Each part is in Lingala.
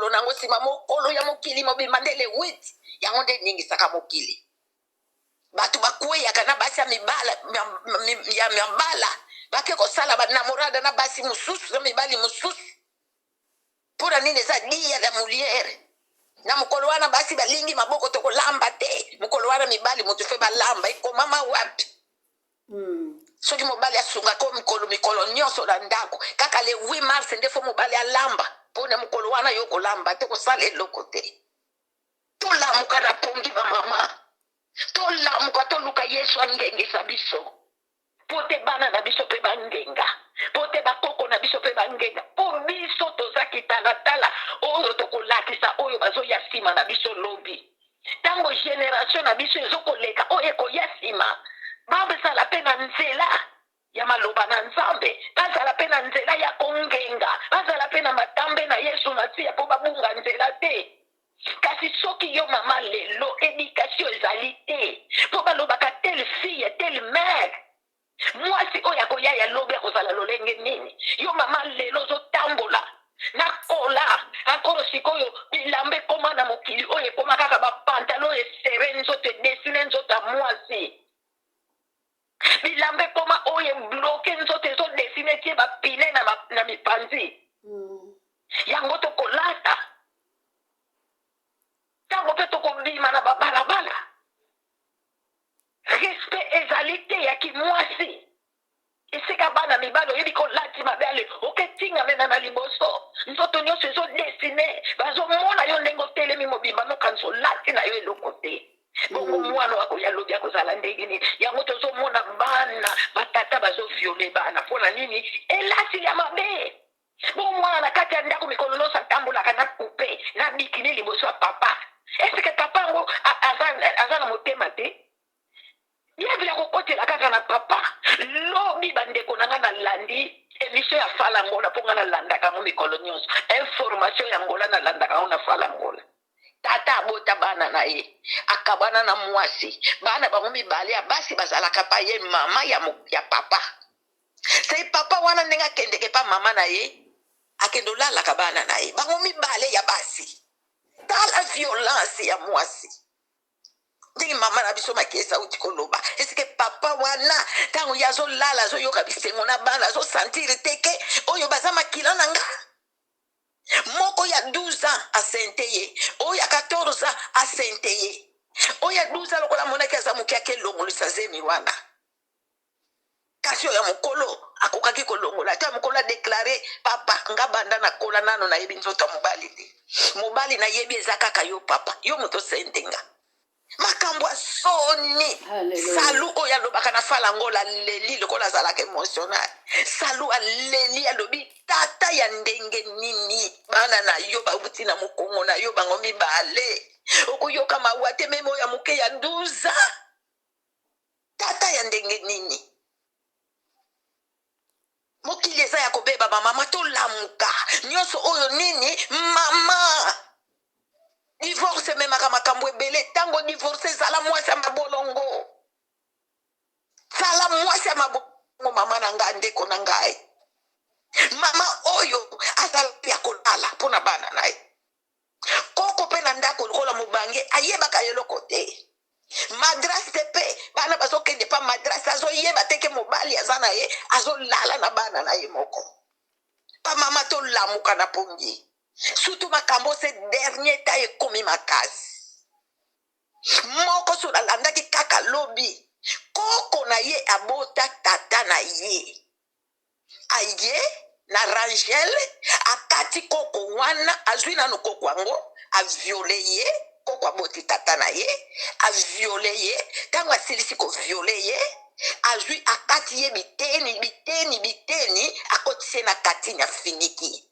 mokolo na yango nsima mokolo ya mokili mobimba nde le 8 yango nde eningisaka mokili. Bato bakweyaka na basi ya mibala ya mabala, bake kosala banamorada na basi mosusu na mibali mosusu. Mpo na nini? Eza dia ya moliere. Na mokolo wana basi balingi maboko, tokolamba te. Mokolo wana mibali moto fe balamba. Ekomama wapi? Soki mobali asungaka yo mikolo mikolo nyonso na ndako, kaka le 8 mars nde fo mobali alamba? Mpona mokolo wana yo kolamba te, kosala eloko te. Tolamuka na pongi, bamama, tolamuka, toluka Yesu angengisa biso, mpo te bana na biso mpe bangenga, mpo te bakoko na biso mpe bangenga, mpo biso toza kitalatala oyo tokolakisa oyo bazoya nsima na biso lobi. Ntango génération na biso ezokoleka, oyo ekoya nsima bazala mpe na nzela ya maloba na Nzambe, bazala mpe na nzela ya kongenga, bazala mpe na matambe na Yesu Masiya, mpo babunga nzela te. Kasi soki yo mama lelo éducation ezali te, mpo balobaka telle fille, telle mère, mwasi oyo akoya ya lobi akozala lolenge nini? Yo mama lelo ozotambola na kola ankoro. Sikoyo bilamba ekóma na mokili oyo, ekóma kaka bapantalon oyo eserrer nzoto, edessiner nzoto ya mwasi. Bilamba ekóma oyo ebloquer nzoto, ezodessiner tie bapine na mipanzi. Yango tokolata ntango mpe tokobima na babalabala. Respect ezali te ya kimwasi. Esika bana mibali oyebi kolati mabe, ale oketinga mena na liboso, nzoto nyonso ezodessiner, bazomona yo ndenge otelemi mobimba, nokanisa olati na yo eloko te. Bongo mwana akoya lobi akozala ndenge nini? Yango tozomona bana batata bazovioler bana. Mpona nini? Elati ya mabe. Bongo mwana na kati ya ndako mikolo nyonso atambolaka na poupée na bikini liboso ya papa. Est-ce papa yango aza na motema te? Diable akokotela kaka na papa lobi. Bandeko na nga, nalandi émission ya Fala Ngola, mpo nga nalandaka yango mikolo nyonso, information ya Ngola nalandaka yango na Fala Ngola. Tata abota bana na ye, akabwana na mwasi. Bana bango mibale ya basi bazalaka pa ye mama ya papa. Se papa wana, ndenge akendeke pa mama na ye, akende olalaka bana na ye bango mibale ya basi. Tala violence ya mwasi, ndenge mama na biso Makiesa auti koloba. Est-ce papa wana, ntango ye azolala, azoyoka bisengo na bana, azosentir te ke oyo baza makila na nga? Moko ya 12 ans enceinte ye, oyo ya 14 ans enceinte ye. Oyo ya 12 ans, lokola amonaki aza moke, ake elongolisa zemi wana. Kasi oyo ya mokolo akokaki kolongola te. Ya mokolo adéclarer: "Papa, nga banda nakola nano nayebi nzoto ya mobali te. Mobali nayebi eza kaka yo papa, yo moto enceinte nga." Makambo ya soni. Hallelujah. Salu oyo alobaka na Fala Ngola aleli lokola azalaka émotionnel. Salu aleli, alobi: "Tata ya ndenge nini? Bana na yo bauti na mokongo na yo bango mibale, okoyoka mawa te? Même oyo ya moke ya 12 ans, tata ya ndenge nini?" Mokili eza ya kobeba. Bamama, tolamuka. Nyonso oyo nini? Mama, divorce ememaka makambo ebele. Ntango divorce, ezala mwasi ya mabolongo, zala mwasi ya mabolongo. Mama na ngai, ndeko na ngai, mama oyo azala ya kolala mpona bana na ye, koko mpe na ndako lokola mobange ayebaka eloko te. Madraste mpe, bana bazokende pa madraste, azoyeba te ke mobali aza na ye, azolala na bana na ye moko. Bamama, tolamuka na pongi, surtout makambo ce dernier temps ekomi makasi. Moko so nalandaki kaka lobi, koko na ye abota tata na ye, aye na rangel, akati koko wana, azwi nanu koko yango, avioler ye. Koko aboti tata na ye, avioler ye. Ntango asilisi kovioler ye, azwi, akati ye biteni biteni biteni, akotisi ye na katini, afiniki,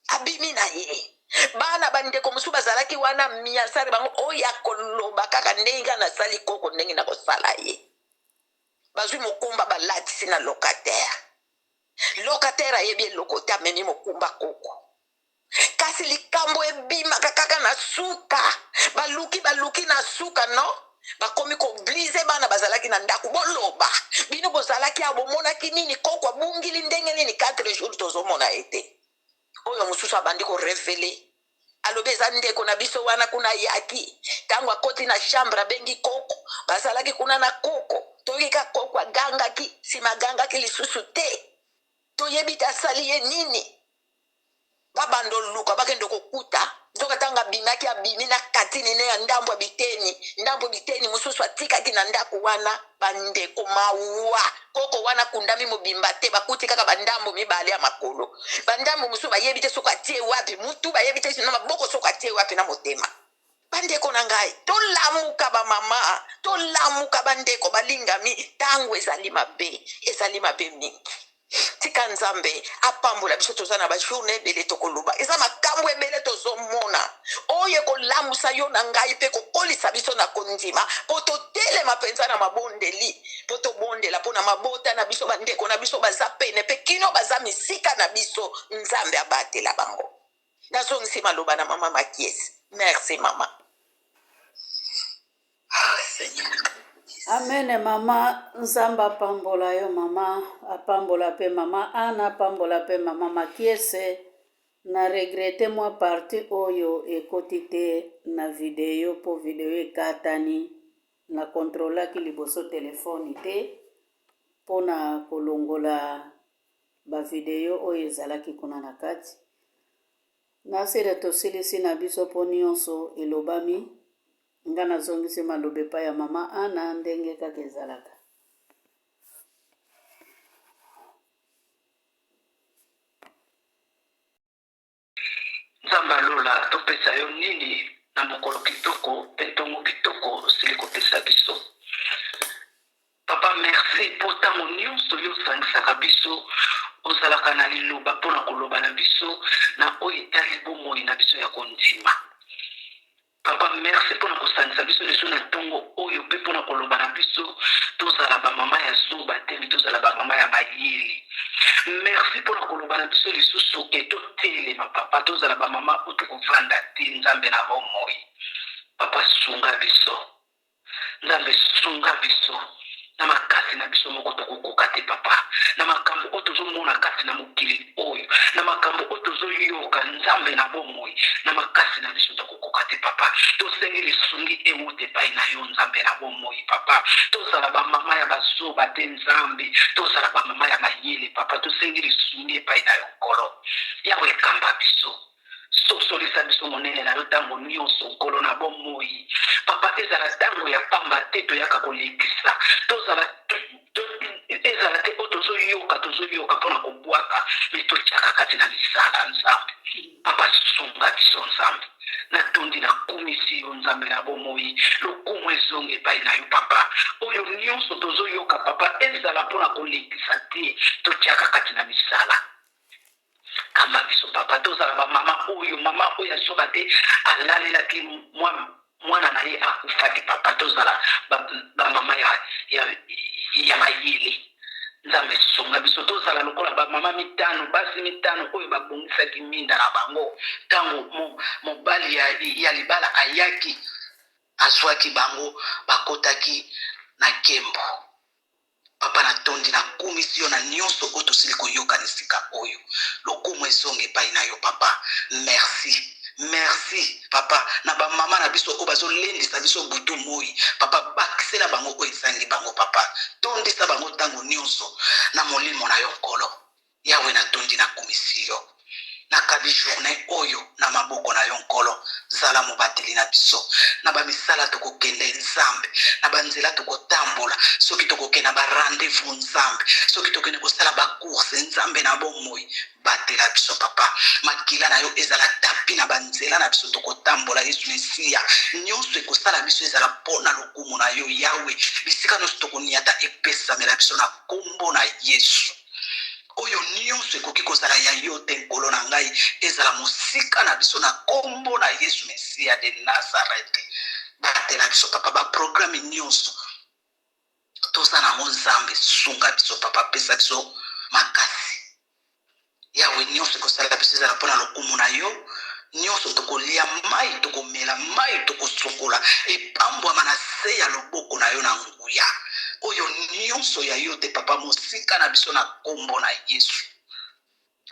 abimi na ye. Bana bandeko mosusu bazalaki wana, miasare bango oyo akoloba kaka ndenge nga nasali koko, ndenge nakosala ye. Bazwi mokumba, balatisi na locataire. Locataire ayebi eloko te, amemi mokumba koko. Kasi likambo ebimaka kaka na suka, baluki, baluki, na suka no bakomi koobliger bana bazalaki na ndako: "Boloba, bino bozalaki awa, bomonaki nini? Koko abungili ndenge nini? 4 jours tozomona ye te." Oyo mosusu abandi korévéler. Alobi eza ndeko na biso wana kuna ayaki. Ntango akoti na chambre abengi koko, bazalaki kuna na koko. Toyoki kaka koko agangaki, nsima agangaki lisusu te. Toyebi te asali ye nini. Babanda oluka bakende kokuta nzoka ntango abimaki abimi na katini ne ya ndambo ya biteni ndambo biteni mosusu atikaki na ndako wana. Bandeko mawa, koko wana akundami mobimba te, bakuti kaka bandambo mibale ya makolo, bandambo mosusu bayebi te soki atie wapi mutu, bayebi te na maboko soki atie wapi na motema. Bandeko na ngai, tolamuka bamama, tolamuka bandeko balingami, ntango ezali mabe, ezali mabe mingi. Tika Nzambe apambola biso. Toza na bajourne ebele tokoloba, eza makambo ebele tozomona oyo ekolamusa yo na ngai mpe kokolisa biso na kondima, mpo totelema mpenza na mabondeli, mpo tobondela mpo na mabota na biso, bandeko na biso baza pene mpe kino baza misika na biso. Nzambe abatela bango. Nazongisi maloba na mama Makiesi. Merci mama. Ah, Seigneur. Amen mama, Nzambe apambola yo mama, apambola pe mama Anna, apambola pe mama Makiese. Na regrette mwa partie oyo ekoti te na video po video ekatani, na controlaki liboso telefone te pona kolongola ba video oyo ezalaki kuna na kati. Nasere tosilisi na biso po nionso elobami. Nga nazongisi maloba epai ya mama Anna ndenge kaka ezalaka. Nzambe ya lola, topesa yo nini na mokolo kitoko mpe ntongo kitoko osili kopesa biso? Papa merci po tango nionso yo osangisaka biso ozalaka na liloba pona koloba na biso na oyo etali bomoi na biso ya kondima. Papa merci pona kosangisa biso lisusu na tongo oyo pe pona koloba na biso tozala ba mama ya zoba te mais tozala ba mama ya mayele. Merci pona koloba na biso lisusu ke totelema papa tozala ba mama oyo tokovanda te Nzambe na bomoi. Papa sunga biso. Nzambe sunga biso na makasi na biso moko tokokoka te papa na makambo oyo tozomona kati na mokili oyo na makambo oyo tozoyoka Nzambe na bomoi na makasi na biso tokokoka te papa tosengi lisungi ewuta epai na yo Nzambe na bomoi papa tozala bamama ya bazoba te Nzambe tozala bamama ya mayele papa tosengi lisungi epai na yo Nkolo Yawe kamba biso Sosolisa biso monene na yo ntango nyonso, Nkolo na bomoi. Papa, ezala ntango ya pamba te toyaka kolekisa. Tozala, to, ezala te oyo tozoyoka, tozoyoka mpo na kobwaka, me totyaka kati na misala, Nzambe. Papa, sunga biso, Nzambe. Natondi, nakumisi yo, Nzambe na bomoi. Lokumu ezonga epai na yo, Papa. Oyo nyonso tozoyoka, Papa, ezala mpo na kolekisa te, totyaka kati na misala. Kamba biso papa tozala ba mama oyo mama oyo ya zoba te alalelaki mwa mwana na ye akufaki papa tozala ba, ba mama ya, ya, ya mayele nzambe sunga biso tozala lokola bamama mitano basi mitano oyo babongisaki minda na bango ntango mobali ya, ya libala ayaki azwaki bango bakotaki na nkembo Papa na tondi na kumisi yo na nionso oyo tosili koyoka na esika oyo. Lokumu ezonga epai na yo papa. Merci. Merci papa na ba mama na biso oyo bazo lendisa biso butu moyi. Papa bakisela bango oyo ezangi bango papa. Tondisa bango tango nionso na molimo na yo Nkolo. Yahweh na tondi na kumisi yo. Nakabi journee oyo na maboko na yo Nkolo, zala mobateli na biso na ba misala tokokende Nzambe, na ba nzela tokotambola, soki tokokende na ba rendez-vous Nzambe, soki tokende kosala ba course Nzambe na bomoi, batela biso papa, makila na yo ezala tapi na ba nzela na biso tokotambola Yesu Mesiya, nionso ekosala biso ezala po na lokumu na yo Yahweh, bisika nionso tokoniata epesamela biso na kombo na Yesu. Oyo nionso ekoki kozala ya yo te, Nkolo na ngai, ezala mosika na biso na kombo na Yesu Mesiya de Nazareth. Batela biso papa, ba programme nionso toza nango Nzambe, sunga biso papa, pesa biso makasi. Yawe, nionso ekosala biso ezala mpo na lokumu na yo. Nionso tokolia, mai tokomela, mai tokosokola, epambwama na se ya loboko na yo na nguya. Oyo nionso ya yo te, Papa, mosika na biso na kombo na Yesu.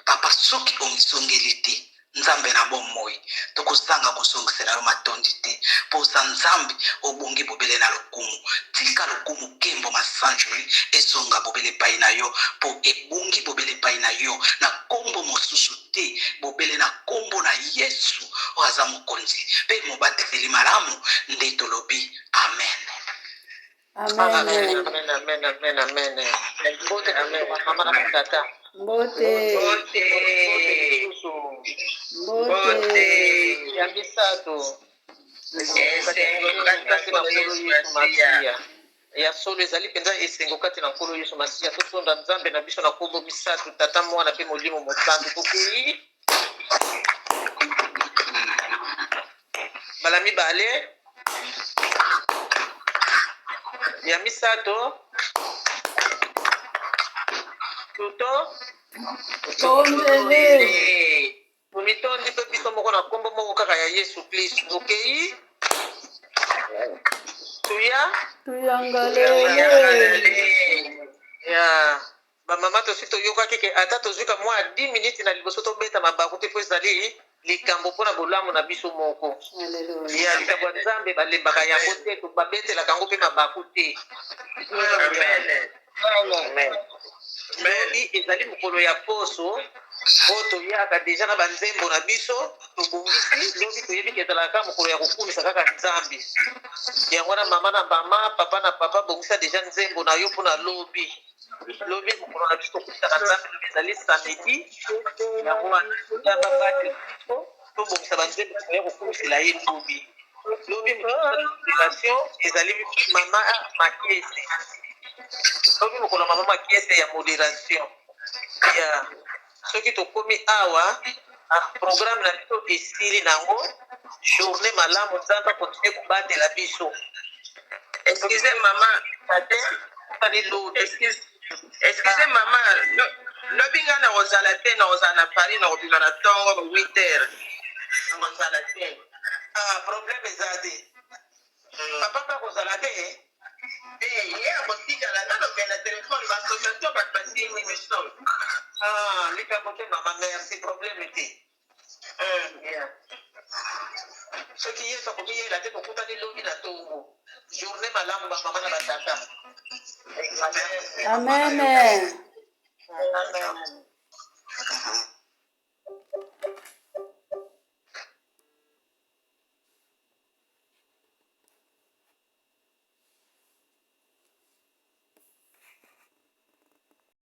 Papa, soki omizongeli te, Nzambe na bomoi, Tokozanga kozongisela yo matondi te, mpo oza Nzambe, obongi bobele na lokumu. Tika lokumu, nkembo, masanjoli ezonga bobele epai na yo, mpo ebongi bobele epai na yo, na nkombo mosusu te, bobele na nkombo na Yesu, oyo aza Mokonzi mpe Mobateli malamu, nde tolobi, Amen. Amen. Amen, amen, amen, amen. Mbote na bino mama na tata. Mbote. Mbote lisusu. Mbote. Ya misato. Esengo kati na Nkolo Yesu Masiya. Ya solo ezali mpenza esengo kati na Nkolo Yesu Masiya. Totonda Nzambe na biso na nkombo misato, Tata, Mwana mpe Molimo Mosantu. Tokei mbala mibale ya misato tuto Tondele. tomitondi mpe biso moko na nkombo moko kaka ya Yesu Klistu. Tokei tuya Tuyangalele. Ya bamama, tosi toyokaki ke ata tozwi ka mwa 10 minutes na liboso, tobeta mabaku te, mpo ezali likambo mpona bolamu na biso moko. Alléluia. Ya likambo ya Nzambe, balembaka yango te, babetelaka yango mpe mabaku te. Lobi ezali mokolo ya poso oyo toyaka deja na banzembo na biso, tobongisi. Lobi toyebi ke ezalaka mokolo ya kokumisa kaka Nzambe. Yango wana, mama na mama, papa na papa, bongisa deja nzembo na yo mpona lobi. Lobi mokolo na biso tokumisaka Nzambe, lobi ezali samedi. Yango wana Nzambe abatela biso, tobongisa banzembo tokoya kokumisela ye lobi. Lobi modération ezali mama Makiese. Lobi mokolo ya mama Makiese ya modération. Ya soki tokomi awa, programme na biso esili nango. Journée malamu, Nzambe akontinue kobatela biso. Excusez mama. Tani lobi. Excuse, excusez mama, lobi ngai nakozala te, nakozala na Paris, nakobima na ntongo ba 8 heures. Nakozala te. Ah, problème eza te. Papa mpe akozala te. Te, ye akotikala, nga lokende na telefone, baassociation bato batingi biso. Ah, likambo te mama, merci, problème te. Yeah. Soki Yesu akomiyela te, tokutani lobi na ntongo. Journée malamu, bamama na batata. Amen. Amen.